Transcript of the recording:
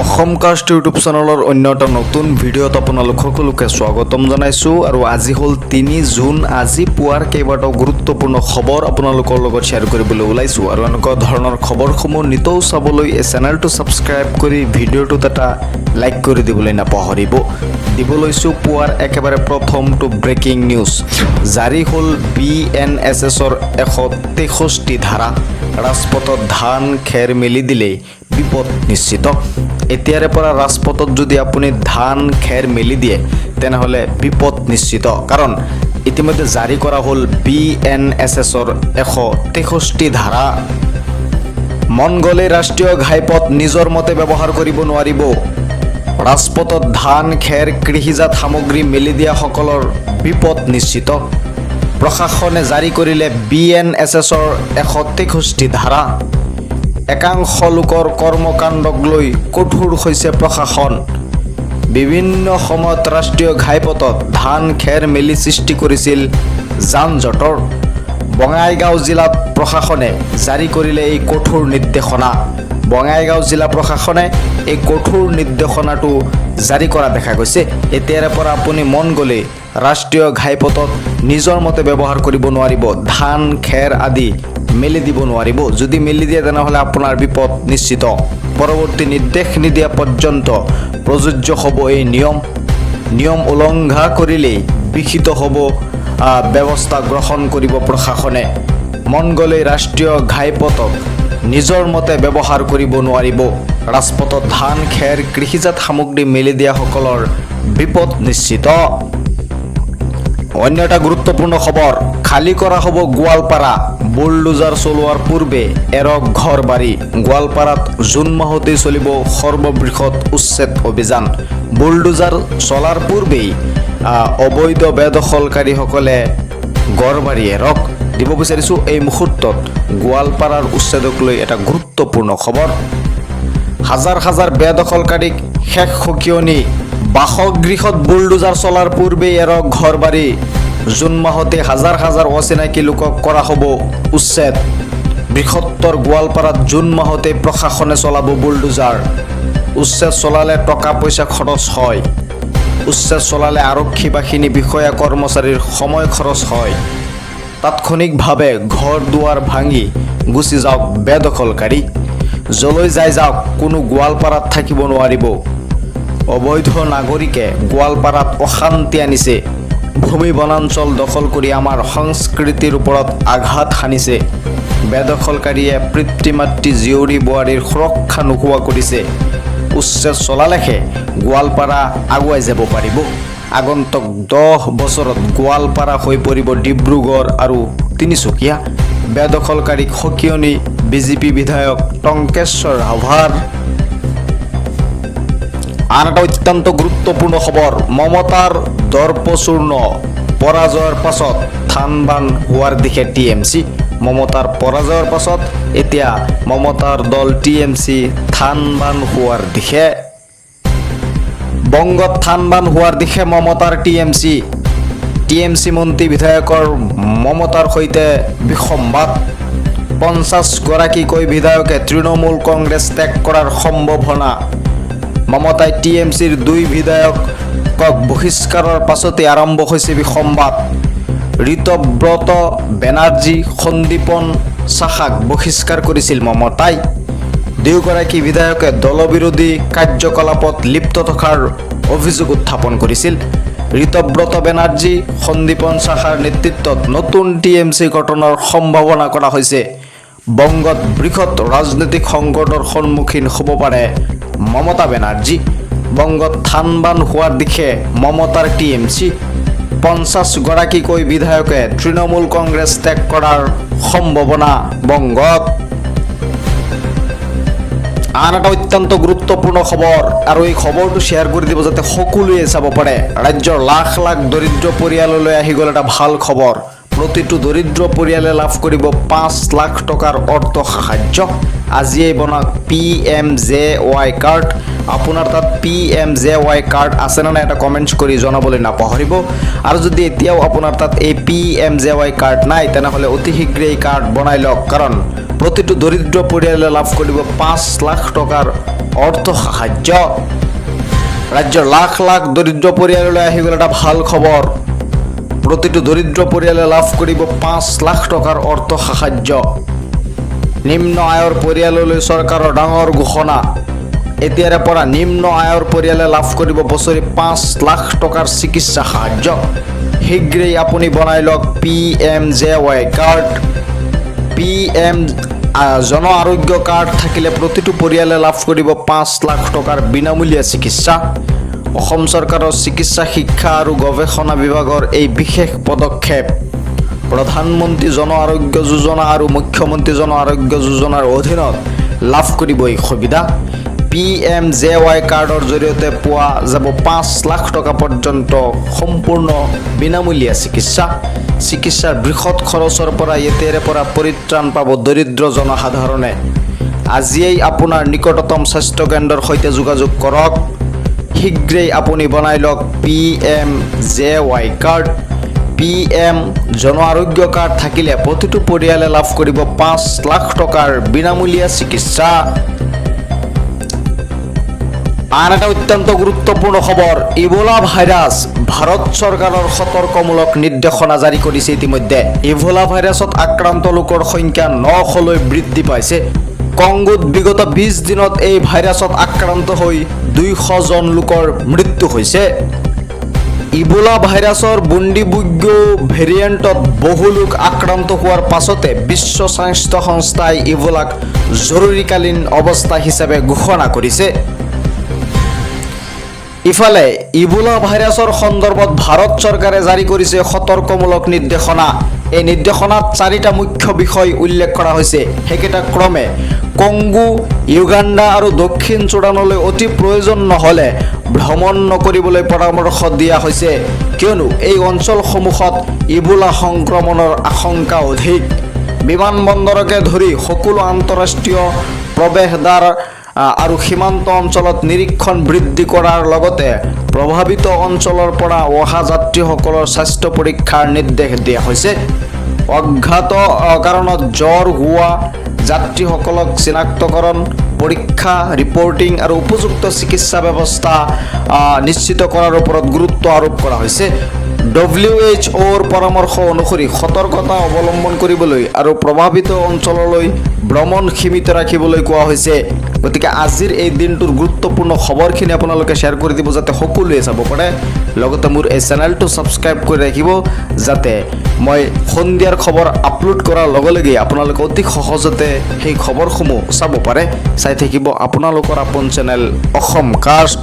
Assam caste YouTube চেনেলৰ অন্য এটা নতুন ভিডিঅ'ত আপোনালোক সকলোকে স্বাগতম জনাইছোঁ। আৰু আজি হ'ল 3 জুন। আজি পুৱাৰ কেইবাটাও গুৰুত্বপূৰ্ণ খবৰ আপোনালোকৰ লগত শ্বেয়াৰ কৰিবলৈ ওলাইছোঁ। আৰু এনেকুৱা ধৰণৰ খবৰসমূহ নিতৌ চাবলৈ এই চেনেলটো ছাবস্ক্ৰাইব কৰি ভিডিঅ'টোত এটা লাইক কৰি দিবলৈ নাপাহৰিব। দিব লৈছোঁ পুৱাৰ একেবাৰে প্ৰথমটো ব্ৰেকিং নিউজ। জাৰি হ'ল বিএনএছএছৰ 163 ধাৰা। ৰাজপথত ধান খেৰ মেলি দিলেই বিপদ নিশ্চিত। এতিয়াৰে পৰা ৰাজপথত যদি আপুনি ধান খেৰ মেলি দিয়ে, তেনেহ'লে বিপদ নিশ্চিত। কাৰণ ইতিমধ্যে জাৰি কৰা হ'ল বিএনএছএছৰ 163 ধাৰা। মন গ'লে ৰাষ্ট্ৰীয় ঘাইপথ নিজৰ মতে ব্যৱহাৰ কৰিব নোৱাৰিব। ৰাজপথত ধান, খেৰ, কৃষিজাত সামগ্ৰী মেলি দিয়াসকলৰ বিপদ নিশ্চিত। প্ৰশাসনে জাৰি কৰিলে বিএনএছএছৰ 163 ধাৰা। একাংশ লোকৰ কৰ্মকাণ্ডক লৈ কঠোৰ হৈছে প্ৰশাসন। বিভিন্ন সময়ত ৰাষ্ট্ৰীয় ঘাইপথত ধান খেৰ মেলি সৃষ্টি কৰিছিল যান জঁটৰ। বঙাইগাঁও জিলাত প্ৰশাসনে জাৰি কৰিলে এই কঠোৰ নিৰ্দেশনা। বঙাইগাঁও জিলা প্ৰশাসনে এই কঠোৰ নিৰ্দেশনাটো জাৰি কৰা দেখা গৈছে। এতিয়াৰে পৰা আপুনি মন গ'লে ৰাষ্ট্ৰীয় ঘাইপথত নিজৰ মতে ব্যৱহাৰ কৰিব নোৱাৰিব। ধান খেৰ আদি মেলি দিব নোৱাৰিব। যদি মেলি দিয়ে, তেনেহ'লে আপোনাৰ বিপদ নিশ্চিত। পৰৱৰ্তী নিৰ্দেশ নিদিয়া পৰ্যন্ত প্ৰযোজ্য হ'ব এই নিয়ম। নিয়ম উলংঘা কৰিলেই বিহিত হ'ব ব্যৱস্থা গ্ৰহণ কৰিব প্ৰশাসনে। মন গ'লেই ৰাষ্ট্ৰীয় ঘাইপথক নিজৰ মতে ব্যৱহাৰ কৰিব নোৱাৰিব। ৰাজপথত ধান, খেৰ, কৃষিজাত সামগ্ৰী মেলি দিয়াসকলৰ বিপদ নিশ্চিত। অন্য এটা গুৰুত্বপূৰ্ণ খবৰ, খালী কৰা হ'ব গোৱালপাৰা। বুলডোজাৰ চলোৱাৰ পূৰ্বে এৰক ঘৰ বাৰী। গোৱালপাৰাত জুন মাহতেই চলিব সৰ্ববৃহৎ উচ্ছেদ অভিযান। বুলডোজাৰ চলাৰ পূৰ্বেই অবৈধ বেদখলকাৰীসকলে ঘৰ বাৰী এৰক। দিব বিচাৰিছোঁ এই মুহূৰ্তত গোৱালপাৰাৰ উচ্ছেদক লৈ এটা গুৰুত্বপূৰ্ণ খবৰ। হাজাৰ হাজাৰ বেদখলকাৰীক শেষ সকিয়নি। বাসগৃহত বুলডোজাৰ চলাৰ পূৰ্বেই এৰক ঘৰ বাৰী। জুন মাহতে হাজাৰ হাজাৰ অচিনাকি লোকক কৰা হ'ব উচ্ছেদ। বৃহত্তৰ গোৱালপাৰাত জুন মাহতে প্ৰশাসনে চলাব বুলডোজাৰ। উচ্ছেদ চলালে টকা পইচা খৰচ হয়। উচ্ছেদ চলালে আৰক্ষী বাহিনী, বিষয়া কৰ্মচাৰীৰ সময় খৰচ হয়। তাৎক্ষণিকভাৱে ঘৰ দুৱাৰ ভাঙি গুচি যাওক বেদখলকাৰী। যলৈ যাই যাওক, কোনো গোৱালপাৰাত থাকিব নোৱাৰিব। অবৈধ নাগৰিকে গোৱালপাৰাত অশান্তি আনিছে। ভূমি, বনাঞ্চল দখল কৰি আমাৰ সংস্কৃতিৰ ওপৰত আঘাত হানিছে। বেদখলকাৰীয়ে পিতৃ মাতৃ, জীয়ৰী বোৱাৰীৰ সুৰক্ষা নোহোৱা কৰিছে। উচ্ছেদ চলালেহে গোৱালপাৰা আগুৱাই যাব পাৰিব। আগন্তুক 10 বছৰত গোৱালপাৰা হৈ পৰিব ডিব্ৰুগড় আৰু তিনিচুকীয়া। বেদখলকাৰীক সকিয়নি বিজেপি বিধায়ক টংকেশ্বৰ ৰাভাৰ। আন এটা অত্যন্ত গুৰুত্বপূৰ্ণ খবৰ, মমতাৰ দৰ্পচূৰ্ণ। পৰাজয়ৰ পাছত থানবান হোৱাৰ দিশে টিএমচি। মমতাৰ পৰাজয়ৰ পাছত এতিয়া মমতাৰ দল টিএমচি থানবান হোৱাৰ দিশে। বংগত থানবান হোৱাৰ দিশে মমতাৰ টিএমচি। টিএমচি মন্ত্ৰী বিধায়কৰ মমতাৰ সৈতে বিসম্বাদ। 50 গৰাকীকৈ বিধায়কে তৃণমূল কংগ্ৰেছ ত্যাগ কৰাৰ সম্ভাৱনা। মমতাই টিএমচিৰ দুই বিধায়কক বহিষ্কাৰৰ পাছতে আৰম্ভ হৈছে বিসম্বাদ। ঋতব্ৰত বেনাৰ্জী, সন্দীপন সাহাক বহিষ্কাৰ কৰিছিল মমতাই। দুয়োগৰাকী বিধায়কে দলবিৰোধী কাৰ্যকলাপত লিপ্ত থকাৰ অভিযোগ উত্থাপন কৰিছিল। ঋতব্ৰত বেনাৰ্জী, সন্দীপন সাহাৰ নেতৃত্বত নতুন টিএমচি গঠনৰ সম্ভাৱনা কৰা হৈছে। বংগত বৃহৎ ৰাজনৈতিক সংকটৰ সন্মুখীন হ'ব পাৰে মমতা বেনাৰ্জী। বংগত থানবান হোৱাৰ দিশে মমতাৰ টিএমচি। 50 গৰাকীকৈ বিধায়কে তৃণমূল কংগ্ৰেছ ত্যাগ কৰাৰ সম্ভাৱনা বংগত। আন এটা অত্যন্ত গুৰুত্বপূৰ্ণ খবৰ, আৰু এই খবৰটো শ্বেয়াৰ কৰি দিব যাতে সকলোৱে চাব পাৰে। ৰাজ্যৰ লাখ লাখ দৰিদ্ৰ পৰিয়াললৈ আহি গ'ল এটা ভাল খবৰ। প্ৰতিটো দৰিদ্ৰ পৰিয়ালে লাভ কৰিব 5 লাখ টকাৰ অৰ্থ সাহায্য। আজিয়েই বনাওক পিএমজেৱাই কাৰ্ড। আপোনাৰ তাত পিএমজেৱাই কাৰ্ড আছেনে নাই, এটা কমেণ্টছ কৰি জনাবলৈ নাপাহৰিব। আৰু যদি এতিয়াও আপোনাৰ তাত এই পিএমজেৱাই কাৰ্ড নাই, তেনেহ'লে অতি শীঘ্ৰেই এই কাৰ্ড বনাই লওক। কাৰণ প্ৰতিটো দৰিদ্ৰ পৰিয়ালে লাভ কৰিব 5 লাখ টকাৰ অৰ্থ সাহায্য। ৰাজ্যৰ লাখ লাখ দৰিদ্ৰ পৰিয়াললৈ আহি গ'ল এটা ভাল খবৰ। প্ৰতিটো দৰিদ্ৰ পৰিয়ালে লাভ কৰিব 5 লাখ টকাৰ অৰ্থ সাহায্য। নিম্ন আয়ৰ পৰিয়াললৈ চৰকাৰৰ ডাঙৰ ঘোষণা। এতিয়াৰে পৰা নিম্ন আয়ৰ পৰিয়ালে লাভ কৰিব বছৰি 5 লাখ টকাৰ চিকিৎসা সাহায্য। শীঘ্ৰেই আপুনি বনাই লওক পিএমজেৱাই card. PM Jan Arogya card থাকিলে প্ৰতিটো পৰিয়ালে লাভ কৰিব 5 লাখ টকাৰ বিনামূলীয়া চিকিৎসা। অসম চৰকাৰৰ চিকিৎসা শিক্ষা আৰু গৱেষণা বিভাগৰ এই বিশেষ পদক্ষেপ। প্ৰধানমন্ত্ৰী জন আৰোগ্য যোজনা আৰু মুখ্যমন্ত্ৰী জন আৰোগ্য যোজনাৰ অধীনত লাভ কৰিব এই সুবিধা। পিএমজেৱাই কাৰ্ডৰ জৰিয়তে পোৱা যাব 5 লাখ টকা পৰ্যন্ত সম্পূৰ্ণ বিনামূলীয়া চিকিৎসা। চিকিৎসাৰ বৃহৎ খৰচৰ পৰা এতিয়াৰে পৰা পৰিত্ৰাণ পাব দৰিদ্ৰ জনসাধাৰণে। আজিয়েই আপোনাৰ নিকটতম স্বাস্থ্য কেন্দ্ৰৰ সৈতে যোগাযোগ কৰক। শীঘ্ৰেই আপুনি বনাই লওক পিএমজেৱাই card. PM Jan Arogya card থাকিলে প্ৰতিটো পৰিয়ালে লাভ কৰিব 5 লাখ টকাৰ বিনামূলীয়া চিকিৎসা। আন এটা অত্যন্ত গুৰুত্বপূৰ্ণ খবৰ, ইবোলা ভাইৰাছ। ভাৰত চৰকাৰৰ সতৰ্কমূলক নিৰ্দেশনা জাৰি কৰিছে ইতিমধ্যে। ইবোলা ভাইৰাছত আক্ৰান্ত লোকৰ সংখ্যা 900লৈ বৃদ্ধি পাইছে। কংগোত বিগত 20 দিনত এই ভাইৰাছত আক্ৰান্ত হৈ 200জন লোকৰ মৃত্যু হৈছে। ইবোলা ভাইৰাছৰ বুণ্ডিবুগ্য ভেৰিয়েণ্টত বহু লোক আক্ৰান্ত হোৱাৰ পাছতে বিশ্ব স্বাস্থ্য সংস্থাই ইবোলাক জৰুৰীকালীন অৱস্থা হিচাপে ঘোষণা কৰিছে। ইফালে ইবোলা ভাইৰাছৰ সন্দৰ্ভত ভাৰত চৰকাৰে জাৰি কৰিছে সতৰ্কমূলক নিৰ্দেশনা। এই নিৰ্দেশনাত চাৰিটা মুখ্য বিষয় উল্লেখ কৰা হৈছে। সেইকেইটা ক্ৰমে কংগো, ইউগাণ্ডা আৰু দক্ষিণ চুডানলৈ অতি প্ৰয়োজন নহ'লে ভ্ৰমণ নকৰিবলৈ পৰামৰ্শ দিয়া হৈছে, কিয়নো এই অঞ্চলসমূহত ইবোলা সংক্ৰমণৰ আশংকা অধিক। বিমানবন্দৰকে ধৰি সকলো আন্তঃৰাষ্ট্ৰীয় প্ৰৱেশদ্বাৰ আৰু সীমান্ত অঞ্চলত নিৰীক্ষণ বৃদ্ধি কৰাৰ লগতে প্ৰভাৱিত অঞ্চলৰ পৰা অহা যাত্ৰীসকলৰ স্বাস্থ্য পৰীক্ষাৰ নিৰ্দেশ দিয়া হৈছে। অজ্ঞাত কাৰণত জ্বৰ হোৱা যাত্ৰীসকলক চিনাক্তকৰণ, পৰীক্ষা, ৰিপৰ্টিং আৰু উপযুক্ত চিকিৎসা ব্যৱস্থা নিশ্চিত কৰাৰ ওপৰত গুৰুত্ব আৰোপ কৰা হৈছে। ডব্লিউ এইচ অ'ৰ পৰামৰ্শ অনুসৰি সতৰ্কতা অৱলম্বন কৰিবলৈ আৰু প্ৰভাৱিত অঞ্চললৈ ভ্ৰমণ সীমিত ৰাখিবলৈ কোৱা হৈছে। গতিকে আজিৰ এই দিনটোৰ গুৰুত্বপূৰ্ণ খবৰখিনি আপোনালোকে শ্বেয়াৰ কৰি দিব, যাতে সকলোৱে চাব পাৰে। লগতে মোৰ এই চেনেলটো ছাবস্ক্ৰাইব কৰি ৰাখিব, যাতে মই সন্ধিয়াৰ খবৰ আপলোড কৰাৰ লগে লগেই আপোনালোকে অতি সহজতে সেই খবৰসমূহ চাব পাৰে। চাই থাকিব আপোনালোকৰ আপোন চেনেল অসম কাষ্ট।